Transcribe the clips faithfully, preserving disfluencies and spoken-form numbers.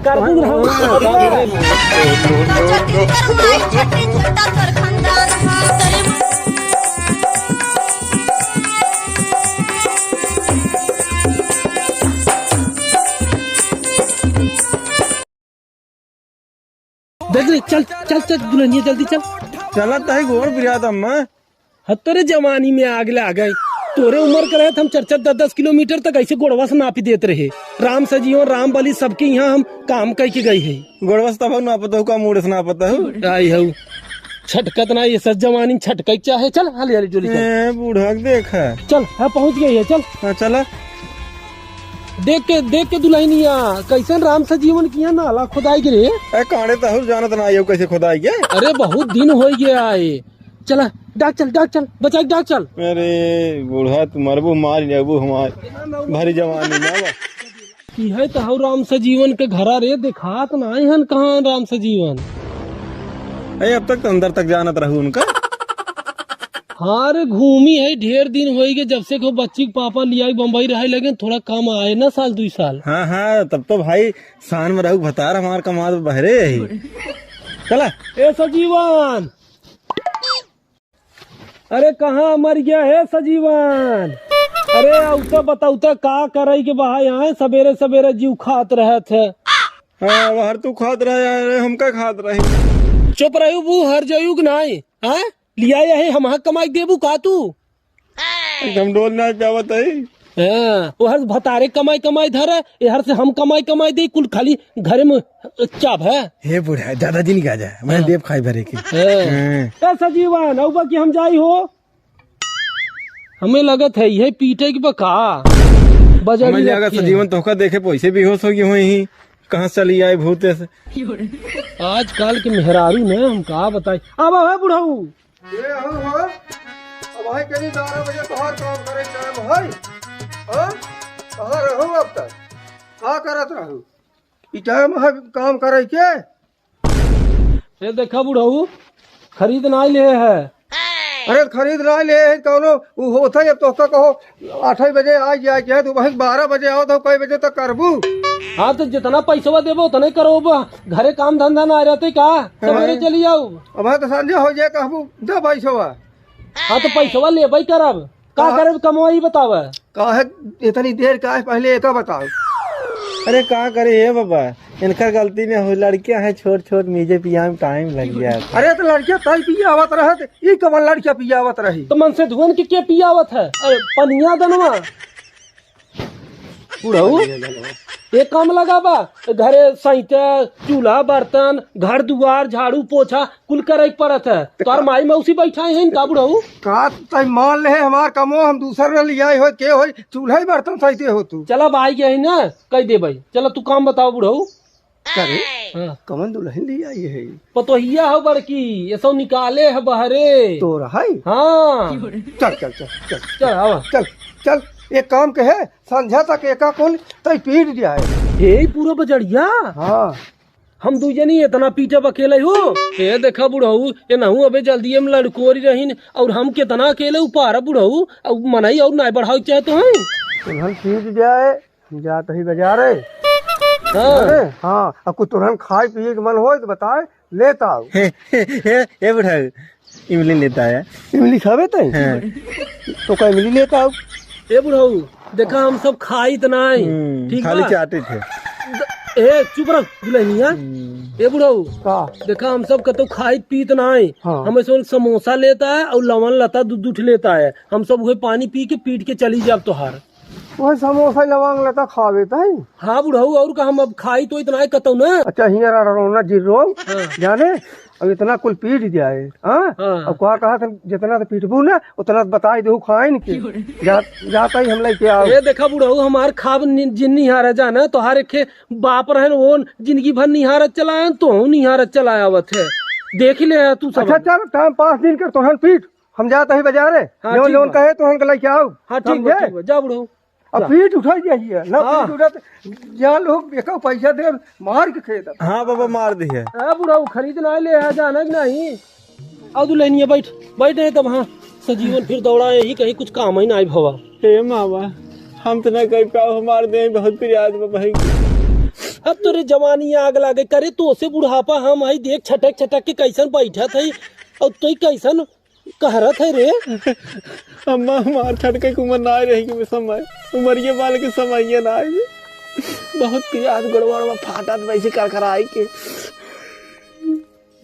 जल्दी चल, चल, चल, दुल्हनिया, जल्दी चल। चलत है गोड़ बिराद अम्मा। हाँ, तोरे जवानी में आग लागे। तोरे उम्र के रहे त हम चार चार दस दस किलोमीटर तक ऐसे गोड़वा से नापी देत रहे। राम सजीवन, राम बली, सबके यहाँ हम काम कइ के गई है। गोड़वा से तब नापत हो का, मूड़े से नापत हो? आई हऊ। छटकत ना, ये सस जवानी छटकई चाहे। चल, हाली हाली डोली चल। ए, बूढ़ा के देखा। चल, हाँ, पहुँच गई है, चल। हाँ, चला। देख के, देख के दुल्हनिया, कैसन राम सजीवन किया नाला खोदाई के रे? ए, कांडे तहु जानत ना आयो कैसे खोदाई के? अरे, बहुत दिन होइ गया आए। चला, डाक चल, डाक चल, बचाई डाक चल। अरे, बूढ़ा, तू मरबो, मार लेबो हमार। भरी जवानी में बा। की है तहु राम सजीवन के घरा रे, देखात नाई हन कहाँ राम सजीवन। ए, अब तक तो अंदर तक जानत रहू उनका। हाँ रे, घूमी है, ढेर दिन होई गए जब से को बच्ची के पापा लियाई बम्बई रहे, लेकिन थोड़ा कम आए ना, साल दुई साल। हाँ, हाँ, तब तो भाई शान में रहू, भतार हमार कमाद बहरे यही। चला। ए सजीवन, अरे कहाँ मर गया है सजीवन? अरे अउता बतौता का करई के बहाय आए, सबेरे सबेरे जीव खात रहत है। हाँ, वहर तू खात रहे, अरे हम का खात रही? चुप रहू बू, हर जयू के नाई, हाँ? लिया यही हम हक कमाई देबू का तू? हम डोल ना पावत है। हाँ, ओहर भतारे कमाई कमाई धर, एहर से हम कमाई कमाई दे, कुल खाली घरे में चाभ है। हे बूढ़ा, ज्यादा दिन का जा, मैं हाँ। देव खाई भरे के। हाँ। हाँ। ए सजीवन, अउबा कि हम जाई हो? हमें लगत है, यही पीटे की बका। बजरी हमें लगा रखी है। सजीवन तोहका देखे पैसे बेहोश हो गए हुए ही, कहाँ से चली आए भूत ऐसे? आजकल के मेहरारू ने हम का बताई। अब है बुढ़ऊ, ए, हो, हो। अब भाई करीब बारह बजे तोहार काम करे के टाइम है। हाँ? कहाँ रहू अब तक? का करत रहू? ई टाइम है काम करे के? ए, देखा बुढ़ऊ, खरीद ना ले है। अरे, खरीद ना ले है, कौनो उ होत है, अब तोहका कहो, आठ बजे आ जाए के है, तू वहीं बारह बजे आओ, तो कई बजे तक करबू? हाँ, तो जितना पैसवा देबो, उतने करो। अब घरे काम धंधा ना रहते का? सवेरे हाँ। चली आओ। अब हाँ, तो संझा हो जाए, कहबू, "दे पैसवा।" हाँ, तो पैसवा लेबे करब। का हाँ। करब कमवा, ई बतावा। काहे इतनी देर, काहे पहले एका बताओ। अरे, का करे हे बाबा, इनकर गलती न हो, लड़कियां हैं छोट छोट, मीजे पिया में टाइम लग गया। अरे, तो लड़कियां तय पियावत रहत, ई कवन लड़कियां पियावत रही? तो मन से धुअन के, के पियावत है? अरे, पनिया दनवा। बुढ़ऊ, एक काम लगावा, घरे सैते, चूल्हा, बर्तन, घर दुआर, झाड़ू, पोछा, कुल करे के पड़त है। तोहर माई मौसी बैठा है इनका बुढ़ऊ? का तय मान ले हमार कमो, हम दूसर न लियाई होई, के होई, चूल्हा ही बर्तन सैते हो तू। चला भाई के है ना, कह दे भाई। चला तू काम बताओ बुढ़ऊ। करे? हाँ। कवन दुल्हन ले आई है? पतोहिया हो बड़की, ये सब निकाले है बहरे। तोर है? हाँ। चल, चल, चल, चल। चल, आवा। चल, चल, एक काम के है, संझा तक एका कुल तई पीट जाए। हे पूरा बजड़िया? हाँ। हम दू जनी इतना पीटब अकेले हो? ए देखा बुढ़ऊ, ए नहू अबे जल्दी हम लड़कोरी रहीन, और हम कितना अकेले उपारा बुढ़ऊ, और मनई और नाय बढ़ावे चाहे तो हैं। तुरंत पीट जाए, हम जात ही बाजारे। हाँ। अरे, हाँ, अब कुछ तुरंत खाए पिए के मन होए तो बताए, लेता आओ। हे, हे, हे, हे बुढ़ऊ, इमली लेता है। इमली खावे तई? हाँ। तो का इमली लेता आओ? ए बुढ़ऊ, देखा हम सब खाइत नाई, हम्म, ठीक खाली बा? चाटे थे। द-, ए, चुप रह, दुल्हनिया। हम्म। ए बुढ़ऊ, का? देखा हम सब कतौ खाइत पीत नाई। हाँ। हम ऐसे समोसा लेता है और लवन लता दू दू ठे लेता है। हम सब उहे पानी पी के पीट के चली जाब तोहार। वह समोसा लवंग लता खावे तई? हाँ बुढ़ऊ, और का हम अब खाइत तो इतना है कतौ ना। अच्छा, हियाँ रा-, रा-, रोना जी रो, हाँ। जाने, अब इतना कुल पीट जाए, हाँ? हाँ। अब का कहा था, जितना तो पीटबू ना, उतना तो बताई देहू खाइन के। जा, जाता ही हम लेके आओ। ए देखा बुढ़ऊ, हमार खाब नि-, जिन निहारा जाना, तोहार एक बाप रहन, वो जिंदगी भर निहारत चलायन, तोहू निहारत चलाय आवत है। देख ले तू सब। अच्छा, चल, टाइम पाँच दिन कर तोहन पीट। हम जात ही बाजारे, हाँ, जौन ठीक जौन बा। कहे तो हमके लेके आओ। हाँ, ठीक बा, समझे? ठीक बा, जा बुढ़ऊ। अब जा। पीठ उठा जाइए, ना हाँ। पीठ उठा तो जा लोग, देखो पैसा दे, मार के खेत। हाँ बाबा, मार दिए। हाँ बुढ़ऊ, खरीद ना ले, आ जाना कि नहीं? आओ दुल्हनिया, बैठ, बैठ रहे तब। हाँ, सजीवन फिर दौड़ा, यही कहीं कुछ काम ही ना आई भवा। हे मामा, हम तो ना कह पाओ, हमार देह बहुत पिरात बा भाई। अब तोरे जवानी आग लागे करे, तोसे बुढ़ापा हम हई, देख छटक छटक के कैसन बैठत हई, और तोई कैसन कहरत है रे। अम्मा, हमार छटके के उमर ना रही के समय, उमरिये बाल के समइये ना आए। बहुत पिरात गोड़वा ओड़वा फाटत वैसे करकराई के।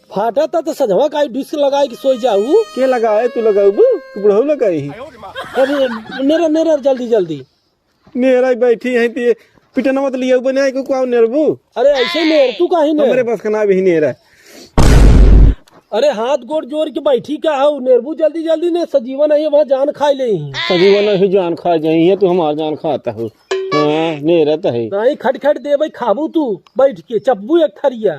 फाटत त सजवा का डिस्क लगाई के सोई जाऊ। के लगाए? तू लगाऊ बू? तू बुढ़ऊ लगाई ही। अरे नेरा, नेरा जल्दी जल्दी। नेरा ही बैठी है ती पिटना मत लिया बने को कुआव नेरबू। अरे ऐसे नेर तू काहे नेर? हमरे बस का ना भी नेरा। अरे हाथ गोड़ जोड़ के बैठी का हऊ, नेरबू जल्दी जल्दी ने, सजीवन है वहाँ जान खाए ले ही। सजीवन ही जान खा जाई है, तू हमार जान खाता हो। हाँ, नेरत है। नहीं, खट खट देबै, खाबू तू, बैठ के चपबू एक थरिया।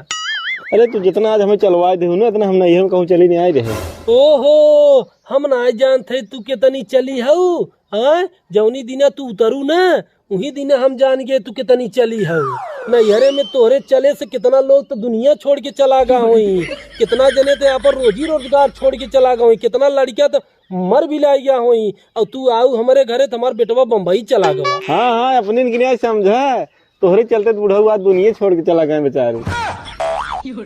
अरे, तू जितना आज हमें चलवाए देहू ना, इतना हम नहीं, हम कहूँ चली नहीं आए रहे। ओहो, हम ना जानत है तू कितनी चली हऊ, हाँ? जौनी दिना तू उतरू ना, उही दिना हम जान गए तू कितनी चली हऊ। नैहरे में तोहरे चले से कितना लोग तो दुनिया छोड़ के चला गा होई, कितना जने तो यहाँ पर रोजी रोजगार छोड़ के चला गा होई, कितना लड़कियाँ तो मर भी लाइया होई, और तू आऊ हमरे घरे तो हमार बेटवा बम्बई चला गवा। हाँ, हाँ, अपने इनकी नहीं समझा, तोहरे चलते तो बुढ़ऊ आज दुनिया छोड़ के चला गए बेचारे।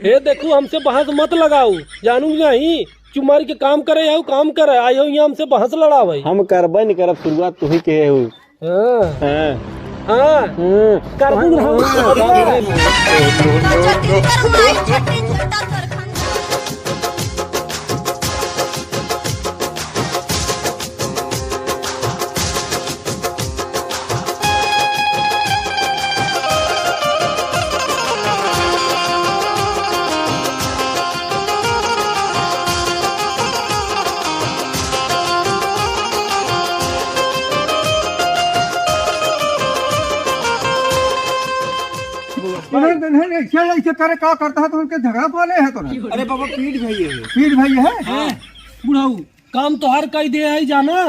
ए देखू, हमसे बहस मत लगाऊ, जानू नहीं, चुप मार के काम करे, आऊ काम करे, आयो यहाँ हमसे बहस लड़ावे। हम करबे नहीं करब, शुरुआत तू ही कहे हो। हाँ। हाँ। हाँ। हाँ। कर दूँ ना। हाँ। इन्हें, इन्हें ऐसे, ऐसे करे का करता है तो उनके झगड़ा पाले है तो ना। अरे बाबा, पीठ भई है। पीठ भई है? हाँ। बुढ़ऊ, काम तोहार कई दे है जाना,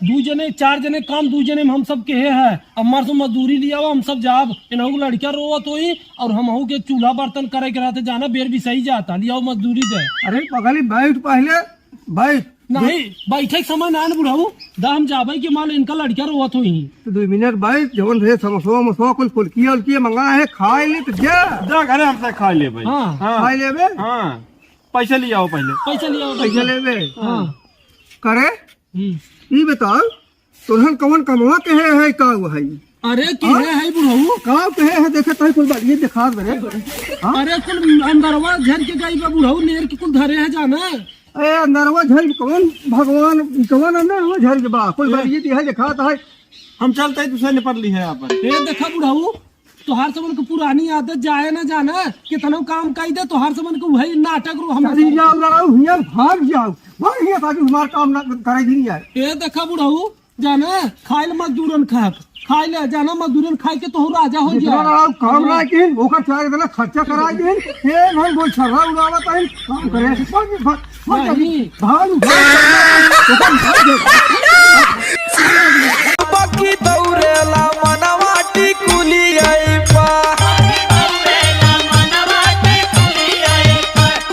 दू जने, चार जने काम, दू जने में हम सब केहे है। अब हमार से मजदूरी लियावा, हम सब जाब। इनहू के लड़का रोवत होई और हमहू के चूल्हा बर्तन करे के रहते जाना, बेर भी सही जाता, लियाओ मजदूरी दे। अरे पगली, बैठ पहले, बैठ। नहीं, बैठे के समय ना न बुढ़ऊ, दा हम जाबे के माल इनका लड़का रोवत होई। तो दो मिनट बैठ, जवन रहे समोसवा, मोसवा, कुल फुलकिया, उलकिया मंगा है, खाए ले तो जा। जा घरे हमसे खा ले भाई। हाँ। हाँ। खाए लेबे? हाँ। पैसा लियाओ पहले। पैसा लियाओ, पैसा पैसा। लेबे? हाँ। करे? हम्म। ई बताओ, तोहन कवन कमवा केहे है, का हुआ है? अरे, केहे हाँ? है बुढ़ऊ? का केहे है, देखे तो कुल बात, ये दिखा दे रे। हाँ? अरे, कुल अंदरवा झर के गई बा बुढ़ऊ, नेर के कुल धरे है जाना। ए, अंदरवा झर के कवन भगवान, कवन अंदरवा झर के बा? कुल बात ये दिखा, दिखाता है। हम चलते हैं, दूसरे ने पढ़ ली है यहाँ पर। ए, देखा बुढ़ऊ, तोहार सबन के पुरानी आदत जाए ना जाना, कितनो काम कई दे, तोहार सबन के वही नाटक रो हम। चली जाओ लड़ाऊ, हियाँ भाग जाओ, भाग हियाँ, ताकि हमार काम ना करे दिन जाए। ए देखा बुढ़ऊ, जाना, खाइल मजदूरन खाक, खाइल जाना, मजदूरन खाए के तोहू राजा हो जितना जाए। लड़ाऊ काम ना किन, ओकर चाहे इतना खर्चा करा दिन, ए, हम गोल छर्रा उड़ावत हन, काम करे, भाग, भाग, भाग, नहीं। भाग, भाग, भाग, भाग, भाग,